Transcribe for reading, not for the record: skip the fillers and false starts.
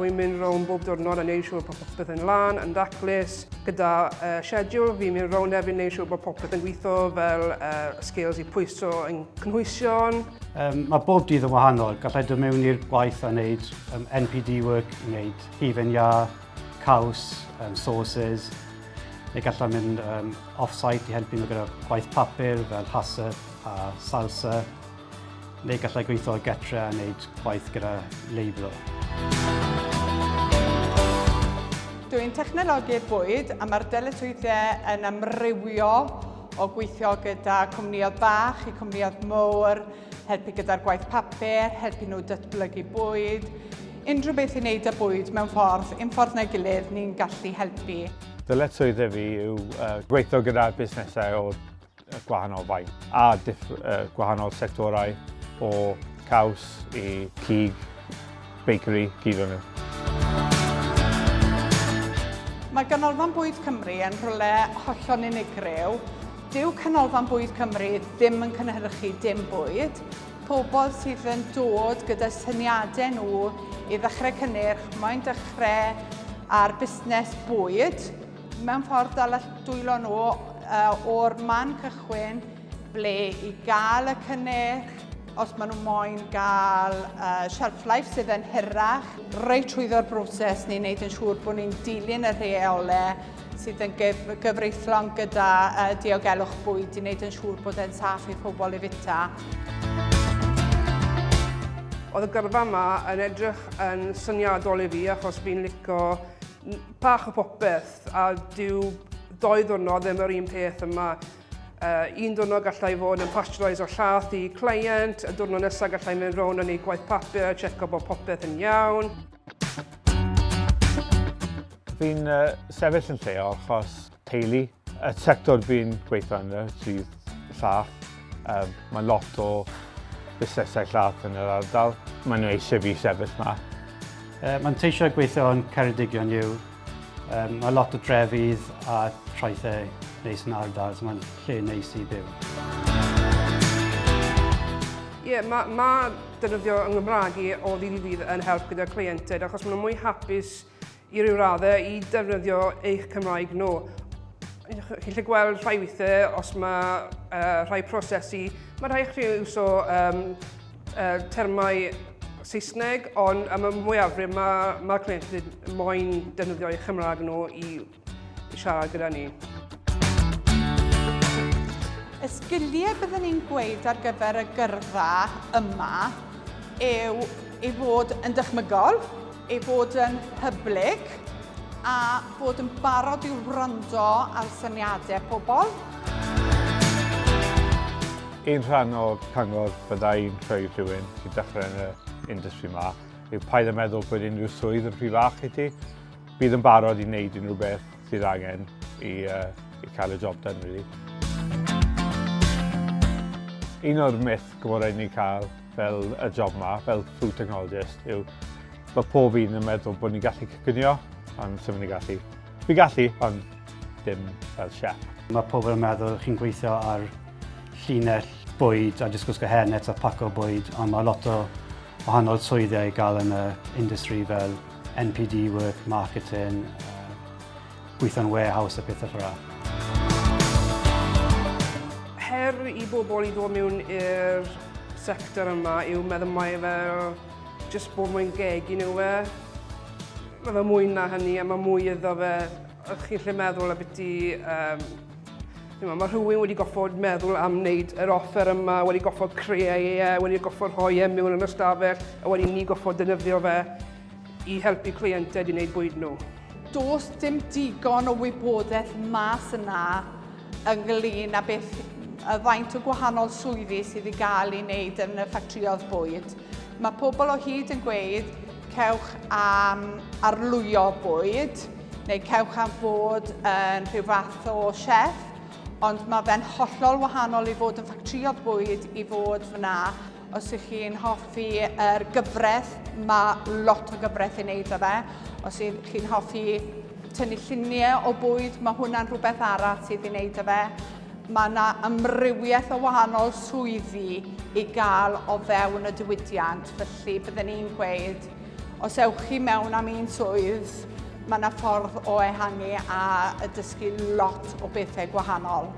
Rwy'n mynd rownd bob diwrnod a neud siŵr bod popeth yn lan, yn daclus. Gyda uh, schedule, fi'n mynd rownd hefyd neud siŵr bod popeth yn gweithio fel uh, scales i pwyso yn cynhwysion. Um, mae bob dydd yn wahanol. Gallai dod mewn i'r gwaith a wneud um, NPD work, wneud hufen iâ, caws, um, sauces. Neu gallai mynd um, off-site i helpu nhw gyda gwaith papur fel HACCP a salsa. Neu gallai gweithio o getre a wneud gwaith gyda labelo. Dwi'n technologydd bwyd a mae'r dyletswyddau yn amrywio o gweithio gyda cwmnïoedd bach i cwmnïoedd mawr, helpu gyda'r gwaith papur, helpu nhw datblygu bwyd, unrhyw beth i wneud â bwyd mewn ffordd, un ffordd neu gilydd, ni'n gallu helpu. Dyletswyddau fi yw uh, gweithio gyda busnesau o gwahanol faint a diff, uh, gwahanol sectorau o caws i cig, bakery, gyd o'n nhw. Mae Ganolfan Bwyd Cymru yn rhywle hollol unigryw. Dyw Canolfan Bwyd Cymru ddim yn cynhyrchu dim bwyd. Pobl sydd yn dod gyda syniadau nhw i ddechrau cynnyrch, moyn dechrau ar busnes bwyd, mewn ffordd dal dwylo nhw o'r man cychwyn ble i gael y cynnyrch, os maen nhw moyn gael uh, shelf life sydd yn hirach, reit trwyddo'r broses ni'n neud yn siŵr bod ni'n dilyn y rheolau sydd yn gyf gyfreithlon gyda uh, diogelwch bwyd i wneud yn siŵr bod e'n saff i phobl i fita. Oedd y gyrfa yma yn edrych yn syniadol i fi achos fi'n licio Bach o popeth, a dyw doi ddwrnod ddim yr un peth yma. Uh, un diwrnod gallai fod yn pasteurise o llath i client, y diwrnod nesaf gallai mynd rownd yn ei gwaith papur a checo bod popeth yn iawn. Fi'n uh, sefyll yn lleol achos teulu. Y sector fi'n gweithio ynddo sydd llath. Um, mae lot o busnesau llath yn yr ardal. Maen nhw eisiau fi sefyll yma. Uh, Manteisio gweithio yn Ceredigion yw um, mae lot o drefydd a traethau neis yn ardal, so mae'n lle neis i byw. Ie, yeah, mae ma defnyddio yng Nghymraeg i o ddydd i ddydd yn help gyda cleientiaid achos maen nhw'n mwy hapus i ryw raddau i defnyddio eich Cymraeg nhw. Chi'n gallu gweld rhai weithiau os mae uh, rhai prosesu, mae rhai chi iwso um, uh, termau Saesneg, ond am y mwyafrif mae, mae cleientiaid moyn defnyddio eu Chymraeg nhw i, i siarad gyda ni. Y sgiliau byddwn ni'n gweud ar gyfer y gyrfa yma yw ei fod yn dychmygol, ei fod yn hyblyg a bod yn barod i wrando ar syniadau pobl. Un rhan o'r cyngor bydda i'n rhoi rhywun sy'n dechrau yn y industry ma yw paid â meddwl bod unrhyw swydd yn rhy fach i ti. Bydd yn barod i wneud unrhyw beth sydd angen i, uh, i cael y job done, really. Un o'r myth gorau ni cael fel y job ma, fel food technologist, yw mae pob un yn meddwl bod ni'n gallu coginio, ond sy'n mynd i gallu. Fi'n gallu, ond dim fel chef. Mae pobl yn meddwl chi'n gweithio ar llinell bwyd a jyst gwisgo hairnet a paco bwyd, ond mae lot o wahanol swyddiau i gael yn y industry fel NPD work, marketing, gweithio'n warehouse a pethau fel Her i bobl i ddod mewn i'r sector yma yw meddwl mai fel jyst bod mwyn gegin yw e. Mae fe mwy na hynny a mae mwy iddo fe. Ych chi'n lle meddwl a byti... Um, mae rhywun wedi goffod meddwl am wneud yr offer yma, wedi goffod creu e, wedi goffod rhoi e mewn yn y stafell, a wedi ni goffod defnyddio fe i helpu cleientiaid i wneud bwyd nhw. Does dim digon o wybodaeth mas yna ynglyn â beth y faint o gwahanol swyddi sydd i gael i wneud yn y ffatrïoedd bwyd. Mae pobl o hyd yn gweud cewch am arlwyo bwyd neu cewch am fod yn rhyw fath o chef, ond mae fe'n hollol wahanol i fod yn ffatrïoedd bwyd i fod fyna. Os ych chi'n hoffi yr gyfraith, mae lot o gyfraith i wneud â fe. Os ych chi'n hoffi tynnu lluniau o bwyd, mae hwnna'n rhywbeth arall sydd i wneud â fe. Mae yna amrywiaeth o wahanol swyddi i gael o fewn y diwydiant, felly bydden ni'n gweud, Os ewch chi mewn am un swydd, mae yna ffordd o ehangu a dysgu lot o bethau gwahanol.